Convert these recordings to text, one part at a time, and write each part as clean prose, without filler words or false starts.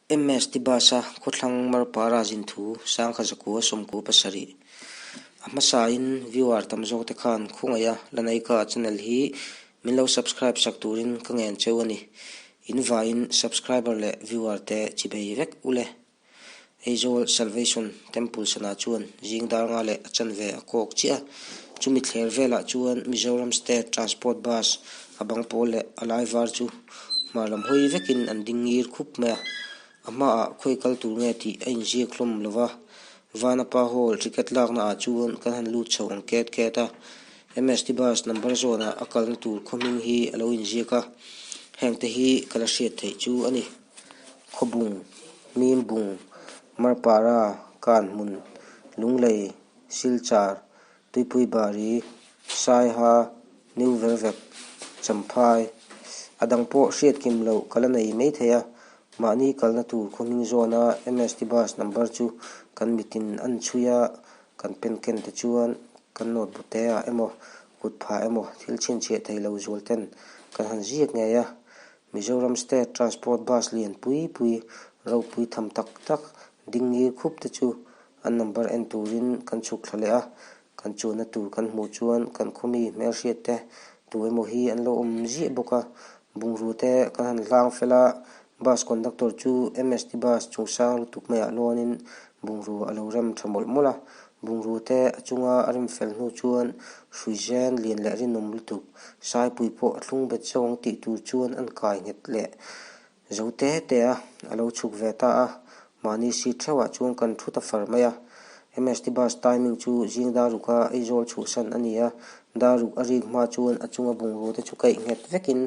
MST Bus-a khawthlang Marpara zin thu 1997. A hmasain viewer tam zawk te khan khawngaih a Lanaika channel hi min lo subscribe sak turin ka ngen cheu a ni. In vaiin subscriber leh viewer te chibei vek ule. Aizawl Salvation Temple sana chuan zing dar nga leh a chanve a kawk chiah a, chumi thler velah chuan Mizoram State Transport Bus a bang pawl leh a lai var chu hmar lam hawi vekin an ding ngir khup mai a, a hmaah khawi kal tur nge tih a inziak hlawm lo va, Vanapa Hall ticket lakna ah chuan kan han lut chho ang ket ket a, MST Bus number zawnah a kalna tur khaw hming hi a lo inziak a, hengte hi ka la hriat theih chu a ni. Khawbung, Mimbung, Marpara, Kanhmun, Lunglei, Silchar, Tuipuibari, Saiha, New Vervek, Champhai, a dang pawh hriat kim loh ka la nei mai thei a, mahni kalna tur khaw hming zawna MST bus number chu kan mitin an chhui a, kan pen ken te chuan kan note bu te ah emaw kut phah emaw thil chhinchhiah thei lo zual ten kan han ziak ngei a. Mizoram State Transport Bus lian pui pui ropui tham tak tak ding ngir khup te chu an number en turin kan chhuk thla leh a, kan chuanna tur kan hmuh chuan kan khawmi hmelhriat te tu emaw hi an lo awm ziah bawk a, bungrua te kan han hlang fel a, bus conductor chu MST bus chungchang lutuk maiah lawn-in bungrua a lo rem tha mawlh mawlh a, bungrua te a chunga a rem fel hnu chuan hrui zen lian leh rinawm lutuk Saipui pawh a thlung bet zawng tih tur chuan an kai nghet leh zo te te a, a lo chhuk ve ta a, mahni seat theuhah chuan kan thu ta far mai a. MST bus timing chu zing dar ruka Aizawl chhuahsan a ni a, dar ruk a rik hma chuan a chunga bungrua te chu kaih nghet vekin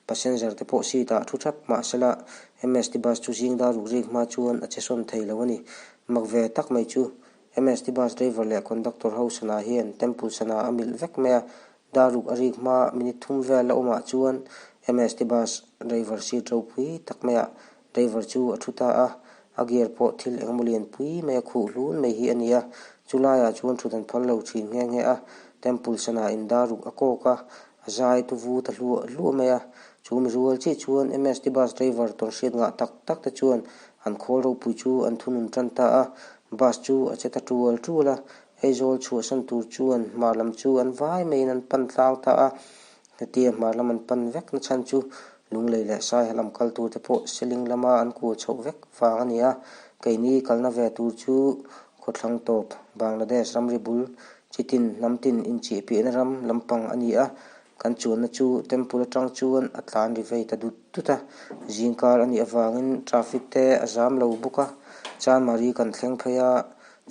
passenger te pawh seat ah thu thap mahsela MST bus chu zing dar ruk rik hma chuan a che sawn thei lo a ni. Mak ve tak mai chu MST bus driver leh conductor ho sana hian temple sana a milh vek mai a, Dar ruk a rik hma minute thum vel a awmah chuan MST bus driver seat ropui tak maiah driver chu a thu ta a, a gear pawh thil engemaw lian pui mai a khuh hlun mai hi a ni a, chu laiah chuan thut an phal lo thin nghe nghe a, temple sanah in dar ruk a kawk a, a zai tu vu ta hluah hluah mai a, chu mi rual chiah chuan MST bus driver tawnhriat ngah tak tak te chuan an khawl ropui chu an thunun tan ta a, bus chu a che ta tual tual a, Aizawl chhuahsan tur chuan hmar lam chu an vai maiin an pan tlang ta a, hetia hmar lam an pan vek na chhan chu Lunglei leh Saiha lam kal tur te pawh Seling lama an kual chhoh vek vang a ni a, keini kalna ve tur chu khawthlang tawp Bangladesh ramri bul chitin hnam tin inchihpiahna ram lampang a ni a, kan chuanna chu temple atang chuan a tlan ri vei ta dut dut a, zingkar a nih avangin traffic te a zam lo bawk a, Chanmari kan thleng phei a.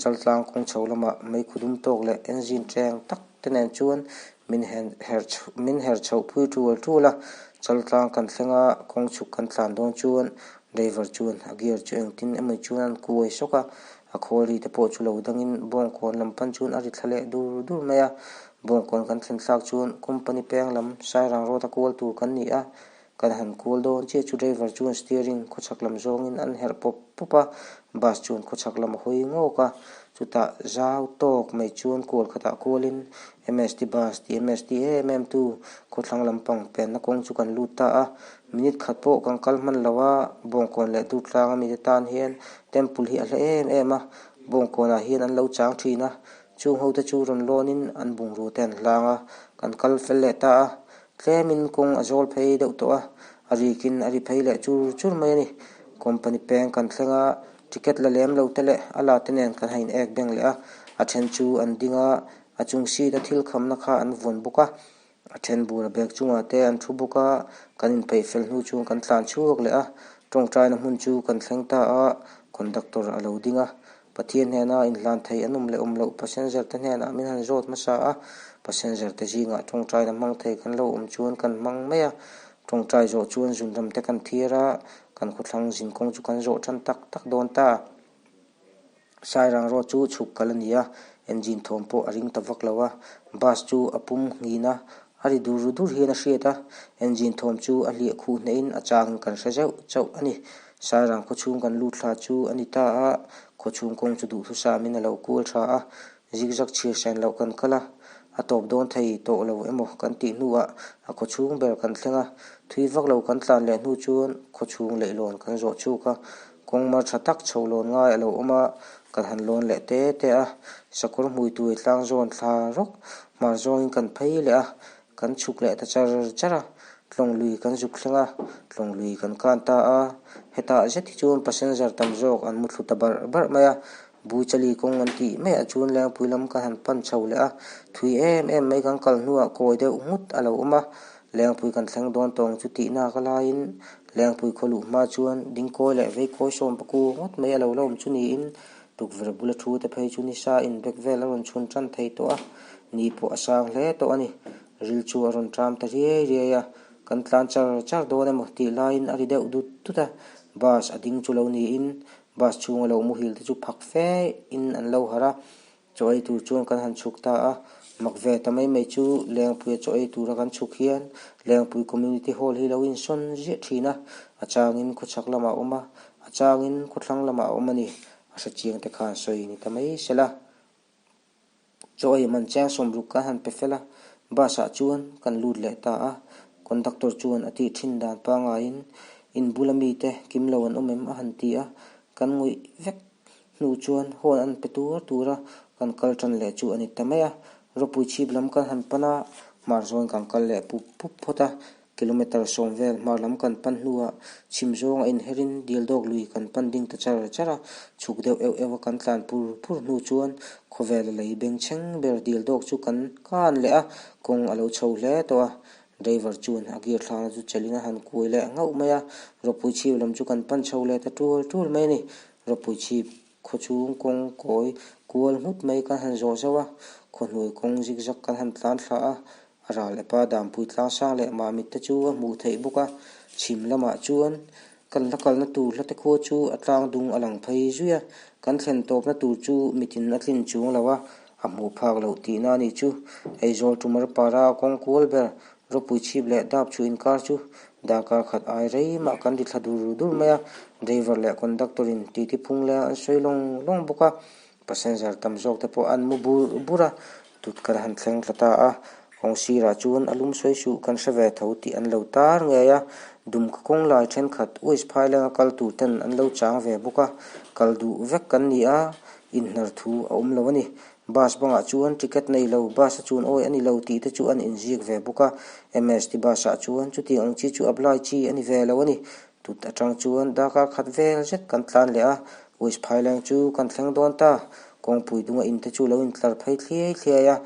Chaltlang kawng chho lamah meikhu dum tawk leh engine teng tak te nen chuan min her min her chhoh pui tual tual a, Chaltlang kan thleng a, kawng chhuk kan tlan dawn chuan driver chuan a gear chu engtin emaw chuan an kuai sawk a, a khawl ri te pawh chu lo dangin Bawngkawn lam pan chuan a ri thla leh dur dur mai a, Bawngkawn kan thlen thlak chuan company peng lam Sairang road a kual tur kan ni a, Kan han kual dawn chiah chu driver chuan steering khawchhak lam zawngin an herh pawp pawp a, bus chuan khawchhak lam a hawi ngawk a, chutah zau tawk mai chuan kual khatah kualin MST bus tih MST em em tu khawthlang lampang penna kawng chu kan lut ta a, minute khat pawh kan kal hman lo a, Bawngkawn leh Durtlang ami te tan hian temple hi a hla em em a, Bawngkawnah hian an lo chang thin a, chung ho te chu rawn lawnin an bungrua te an hlang a, kan kal fel leh ta a. Tlemin kawng a zawl phei deuh tawh a, a rikin a ri phei leh chur chur mai a ni. Company peng kan thleng a, ticket la lem lo te leh a la te nen kan han in ek beng leh a, a then chu an ding a, a chung seat a thil khamna kha an vawn bawk a, a then bur a bag chungah te an thu bawk a, kan inpeih fel hnu chuan kan tlan chhuak leh a, tawngtaina hmun chu kan thleng ta a, conductor a lo ding a, Pathian hnena inhlan thei an awm leh awm loh passenger te hnenah min han zawt hmasa a, passenger te zingah tawngtaina hmang thei kan lo awm chuan kan hmang mai a, tawngtai zawh chuan zunram te kan thiar a, kan khawthlang zinkawng chu kan zawh tan tak tak dawn ta. Sairang road chu chhuk kal a ni a, engine thawm pawh a ring ta vak lo a, bus chu a pum nghin a, a ri dur dur hian a hriat a, engine thawm chu a hliah khuh hnehin a changin kan hre zeuh chauh a ni. Sairang khawchhung kan lut thla chu a ni ta a, khawchhung kawng chu duhthusam in a lo kual tha a, zigzag chhir sen loh kan kal a, a tawp dawn thei tawh lo emaw kan tih hnuah a khawchhung ber kan thleng a, thui vak lo kan tlan leh hnu chuan khawchhung leihlawn kan zawh chhuk a. Kawng mar tha tak chho lawn ngai a lo awm a, kan han lawn leh te te a. Sakawr hmuitui tlang zawn thla rawk hmar zawngin kan phei leh a, kan chhuk leh ta char char a. Tlawng lui kan zuk thleng a, tlawng lui kan kan ta a. Hetah zet hi chuan passenger tam zawk an mu thlu ta barh barh mai a. Buichali kawng an tih maiah chuan Lengpui lam kan han pan chho leh a, thui em em mai kan kal hnuah kawi deuh nghut a lo awm a. Lengpui kan thleng dawn tawng chu tih nak a laiin Lengpui khaw luh hma chuan dingkawi leh veikawi sawm paku ngawt mai a lo la awm chu niin tukverh bula thu te phei chu nisa in bek vel a rawn chhun tan thei tawh a, ni pawh a sang hle tawh a ni. Ril chu a rawn ṭam ta riai riai a, kan tlan char char dawn emaw tih laiin a ri deuh dut dut a, bus a ding chu lo niin bus chhunga lo muhil te chu phak fe in an lo harh a, chaw ei tur chuan kan han chhuk ta a, mak ve ta mai mai chu Lengpuia chaw ei tura kan chhuk hian Lengpui Community Hall hi lo insawn ziah thin a, a changin khawchhak lamah a awm a, a changin khawthlang lamah a awm a ni, a hrechiang te khan sawi ni ta mai sela. Chaw ei man chiang sawmruk kan han pe fel a, bus ah chuan kan lut leh ta a, conductor chuan a tih thin dan pangaiin in bula mite kim lo an awm em a han ti a, kan ngawih vek hnu chuan horn an pe tur tur a, kan kal tan leh chu a ni ta mai a, ropui chhip lam kan han pan a, hmar zawn kan kal leh pup pup phawt a, Kilometre sawm vel hmar lam kan pan hnuah chhim zawng a inherin Dildawk lui kan pan ding ta char char a, chhuk deuh euh euh a kan tlan pur pur hnu chuan khawvel a lei bengchheng ber Dildawk chu kan kan leh a, kawng a lo chho hle tawh a. Driver chuan a gear thlakna chu chelhin a han kuai leh nghauh mai a, ropui chhip lam chu kan pan chho leh ta tual tual mai a ni. Ropui chhip khawchhung kawng kawi kual nghut mai kan han zawh zauh a, khawhnuai kawng zigzag kan han tlan thla a, A ral epa Dampui tlangsang leh Mamit te chu a hmuh theih bawk a, chhim lamah chuan kan la kalna tur hlate khua chu a tlang dung a lang phei zui a, kan thlen tawpna tur chu mitin a tlin chuang lo a, a hmuh phak loh tihna a nih chu. Aizawl Tumar para kawng kual ber ropui chhip leh dap chu inkar chu darkar khat ai rei mah kan ri thla dur dur mai a, driver leh conductor in titi phung leng an sawi lawng lawng bawk a, passenger tam zawk te pawh an mu bur bur a, Tut kan han thleng thla ta a, kawng sirah chuan a lum sawi suh kan hre ve tho tih an lo tar ngei a, dumka kawng lai thenkhat West Phailenga kal tur ten an lo chang ve bawk a, kal duh vek kan ni a, inhnar thu a awm lo a ni. Bus bangah chuan ticket nei lo, bus a chun awi a ni lo tih te chu an inziak ve bawk a, MST bus ah chuan chutiang ang chi chu apply chi a ni ve lo a ni. Tut atang chuan darkar khat vel zet kan tlan leh a, West Phaileng chu kan thleng dawn ta. Kawngpui dunga in te chu lo intlar phei thliai thliai a,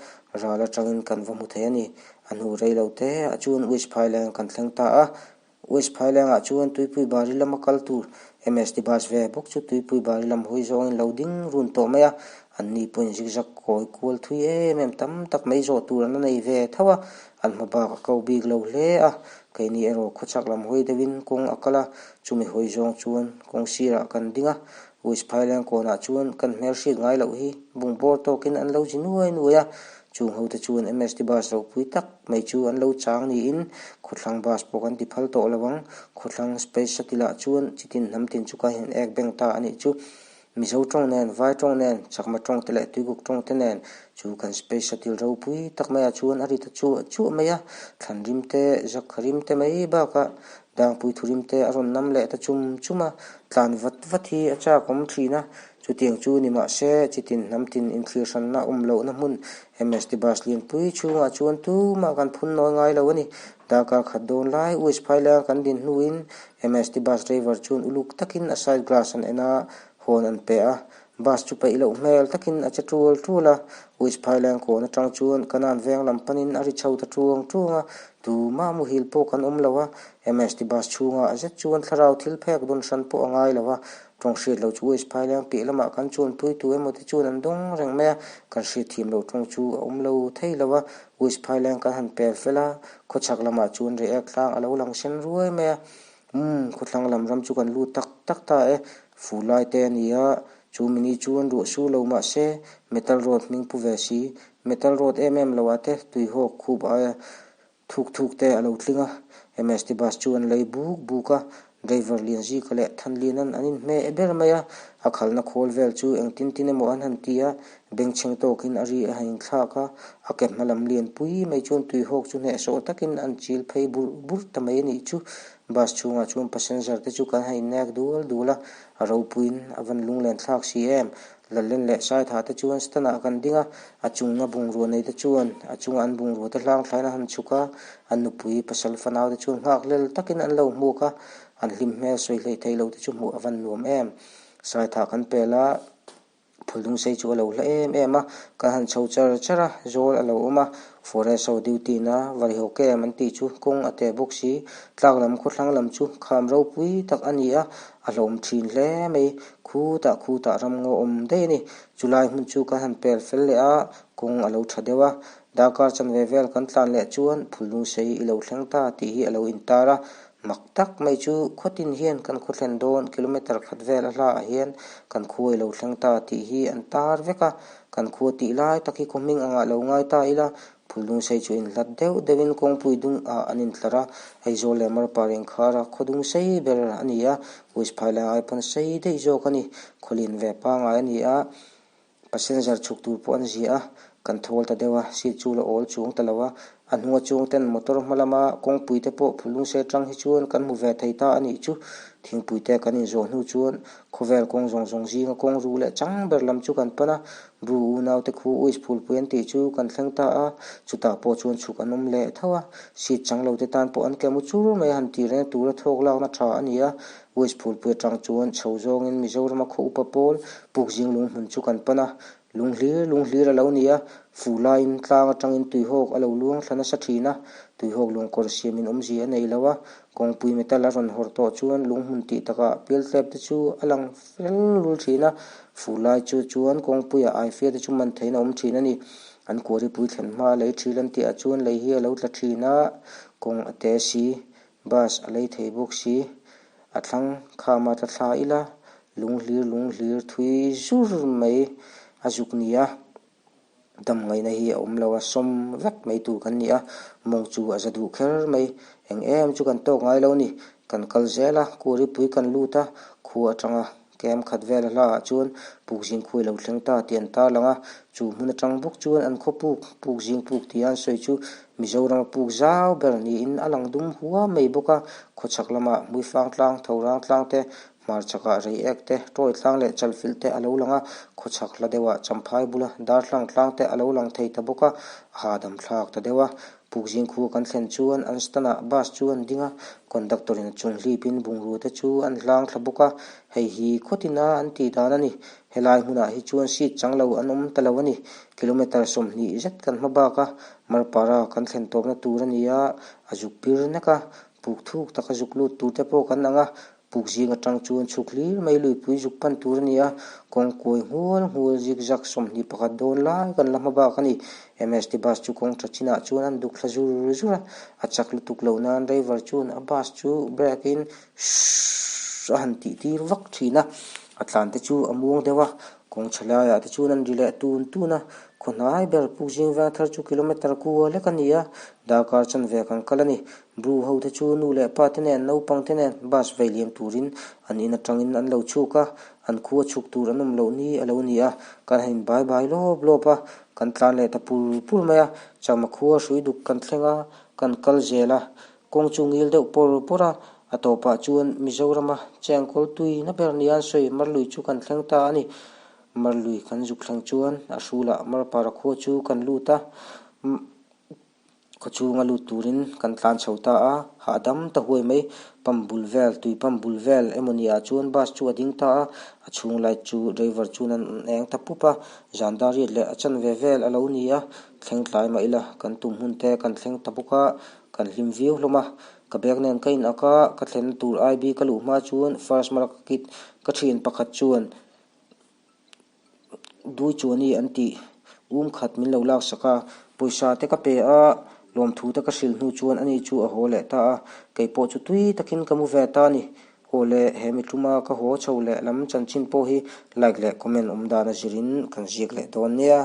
ral atangin kan va hmu thei a ni. A hnu rei lo te ah chuan West Phaileng kan thleng ta a, West Phailengah chuan Tuipui Bari lama kal tur MST bus ve bawk chu Tuipui Bari lam hawi zawngin lo ding run tawh mai a, anni pawhin zigzag kawi kual thui em em tam tak mai zawh tur an la nei ve tho a, an hma bak a ko bik lo hle a. Keini erawh khawchhak lam hawi deuhin kawng a kal a, chumi hawi zawng chuan kawng sirah kan ding a, West Phaileng kawnah chuan kan hmel hriat ngai loh hi bungbawr tawkin an lo zi nuai nuai a, chung hote chuan MST bus ropui tak mai chu an lo chang niin khawthlang bus pawh kan ti phal tawh lo ang, khawthlang space shuttle ah chuan chitin hnam tin chu ka in ek beng ta a nih chu. Mizo tawng nen, Vai tawng nen, Chakma tawng te leh Tuikuk tawng te nen chu kan space shuttle ropui tak maiah chuan a ri ta chuah chuah mai a, thlan rim te, zakkha rim te mai bakah dangpui thu rim te a rawn nam leh ta chum chum a, tlan vat vat hi a chak awm thin a, chutiang chu ni mah se chitin hnam tin inthlir hranna awm lohna hmun MST bus lianpui chhungah chuan tumah kan phun nawi ngai lo a ni. Darkar khat dawn lai West Phaileng kan din hnuin MST bus driver chuan uluk takin a side glass an en a, horn an pe a. Bus chu peih loh hmel takin a che tual tual a, West Phaileng kawn atang chuan Kanan veng lam panin a ri chho ta tuang tuang a, tumah muhil pawh kan awm lo a, MST bus chhungah zet chuan thlarau thil phek dawn hran pawh a ngai lo a, Tawng hriat loh chu West Phaileng piah lamah kan chuanpui tu emaw te chuan an dawng reng mai a, kan hriat thiam loh tawng chu a awm lo thei lo a, West Phaileng kan han pel fel a, khawchhak lamah chuan reh ek tlang a lo lang sen ruai mai a, umm khawthlang lam ram chu kan lut tak tak ta e, fur lai te a ni a, chu mini chuan ruah su lo mah se metal road hming pu ve si, metal road em em loah te tuihawk khup aia Thuk thuk te a lo tling a, MST bus chu an lei buk buk a, driver Lianzika leh Thanliana'n an inhmeh e ber mai a, a khalna khawl vel chu engtin tin emaw an han ti a, bengchheng tawkin a ri a han inthlak a, a ke hma lam lianpui mai chuan tuihawk chu hnehsawh takin an chil phei burh burh ta mai a nih chu. Bus chhungah chuan passenger te chu kan han innek dul dul a, a ropuiin a van lunglen thlak si em. Lallen leh Saithah te chuan stand ah kan ding a, a chunga bungrua nei te chuan a chunga an bungrua te hlang thlain a han chhuk a, an nupui pasal fanau te chuan nghak hlel takin an lo hmuak a, an hlim hmel sawi hleih theih loh te chu hmuh a van nuam em. Saithah kan pel a. Phul lung sei chu a lo hla em em a, kan han chho char char a, zawl a lo awm a, forest ho duty na varihaw kem an tih chu kawng a teh bawk si, tlak lam khawthlang lam chu kham ropui tak a ni a, a hlawm thin hle mai, khutah khutah ram ngaw awm daih a ni, chulai hmun chu kan han pel fel leh a, kawng a lo tha deuh a, darkar chanve vel kan tlan leh chuan phul lung sei i lo thleng ta tih hi a lo intar a, Mak tak mai chu khawtin hian kan khaw thlen dawn kilometre khat vel a hlaah hian kan khua i lo thleng ta tih hi an tar vek a, kan khua tih lai tak hi khaw hming angah lo ngai ta ila, Phulnungsei chu inhlat deuh deuhin kawngpui dung ah an intlar a, Aizawl leh Marpar inkhara khaw dung sei ber a ni a, West Phailang ai pawn sei daih zawk a ni, khawlin ve pangngai a ni a. Passenger chhuk tur pawh an ziah a, kan thawl ta deuh a, seat chu la awl chuang ta lo a, a hnunga chuang ten motor hma lama kawngpui te pawh phulung se atang hi chuan kan hmu ve thei ta a nih chu. Thingpui te kan inzawh hnu chuan khawvel kawng zawng zawng zinga kawng ru leh chang ber lam chu kan pan a, Bru unau te khu Uis phulpui an tih chu kan thleng ta a, chutah pawh chuan chhuk an awm leh tho a, seat chang lo te tan pawh an ke mu chur mai a han tih reng tura thawk lakna tha a ni a, West Phulpui atang chuan chho zawngin Mizorama khaw upa pawl Pukzing lung hmun chu kan pan a, lung hlir lung hlir a lo ni a, fu laiin tlang atangin tuihawk a lo luang thla nasa thin a, tuihawk lung kawr siamin awmzia a nei lo a, kawngpui metal a rawn hawrh tawh chuan lung hmun tih takah pialtlep te chu a lang fel lul thin a, fu lai chu chuan kawngpuiah aifia te chu man theihin a awm thin a ni. An kuaripui thlen hma lei thil an tihah chuan lei hi a lo tla thin a, kawng a te si. Bus a lei thei bawk si, a thlang khama tla thla ila lung hlir lung hlir thui zur mai a zuk ni a, dam ngaihna hi a awm lo a, sawm vek mai tur kan ni a, mawng chu a za duh kher mai, eng em chu kan tawk ngai lo ni, kan kal zel a, Kuripui kan lut a, khua atanga Kem khat vel a hlaah chuan Pukzing khuai lo thleng ta tih an tarlang a, chu hmun atang bawk chuan an khaw puk, Pukzing puk tia an sawi chu Mizorama puk zau ber niin a lang dum huam mai bawk a, khawchhak lamah Hmuifang tlang, Thorang tlang te, hmarchhakah Reiek te, Tawi tlang leh Chalfilh te a lo lang a, khawchhak hla deuhah Champhai bula Darthlang tlang te a lo lang thei ta bawk a, a hahdam thlak ta deuh a. Pukzing khu kan thlen chuan an stand ah bus chu an ding a, conductor in a chung hlipin bungrua te chu an hlang thla bawk a, hei hi khawtin a an tih dan a ni. Helai hmunah hi chuan seat chang lo an awm ta lo a ni. Kilometre 20 zet kan hma bak a, Marpara kan thlen tawpna tur a ni a, a zuk pir nek a, puk thuk taka zuk lut tur te pawh kan ang a, Puk zing atang chuan chhuk hlir mai luipui zuk pan tur a ni a, kawng kuai nghual nghual zik zak 21 dawn lai kan la hma bak a ni. MST bus chu kawng tha chinah chuan an duk thla zur zur a, a chak lutuk loh nan driver chuan a bus chu brake in shhh a han tih tir vak thin a, a tlan te chu a muang deuh a, kawng chhe laiah te chuan an ri leh tun tun a, khaw hnai ber puk zing veng thar chu kilometre kua lek a ni a, darkar chanve kan kal a ni. Bru ho te chu nu leh pa te nen naupang te nen bus vei liam turin an in atangin an lo chhuk a, an khua chhuk tur an awm loh ni a lo ni a, kan han in bai bai lawp lawp a, kan tlan leh ta pur pur mai a, chama khua hrui duk kan thleng a, kan kal zel a, kawng chu ngil deuh pawr pawr a, a tawpah chuan Mizorama chengkawl tui na ber nia an sawi Marlui chu kan thleng ta a ni. Marlui kan zuk thleng chuan a hrulah Marpara khua chu kan lut a. Khawchhunga lut turin kan tlan chho ta a, hahdam ta huai mai. Pump bul vel, tui pump bul vel emaw ni ah chuan bus chu a ding ta a, a chhung light chu driver chuan an eng ta pup a, zan dar riat leh a chanve vel a lo ni a, thleng tlai mah ila kan tum hun te kan thleng ta bawk a, kan hlim viau hlawm a. Ka bag nen ka in ak a, ka thlenna tur IB ka luh hma chuan first mark ka kit ka thian pakhat chuan Dui chuani an tih um khat min lo laksak a, pawisa te ka pe a, lawmthu te ka hrilh hnu chuan ani chu a haw leh ta a, kei pawh chu tui takin ka mu ve ta a ni. Aw le, he mitluma ka haw chho leh lam chanchin pawh hi like leh comment awm dan a zirin kan ziak leh dawn nia.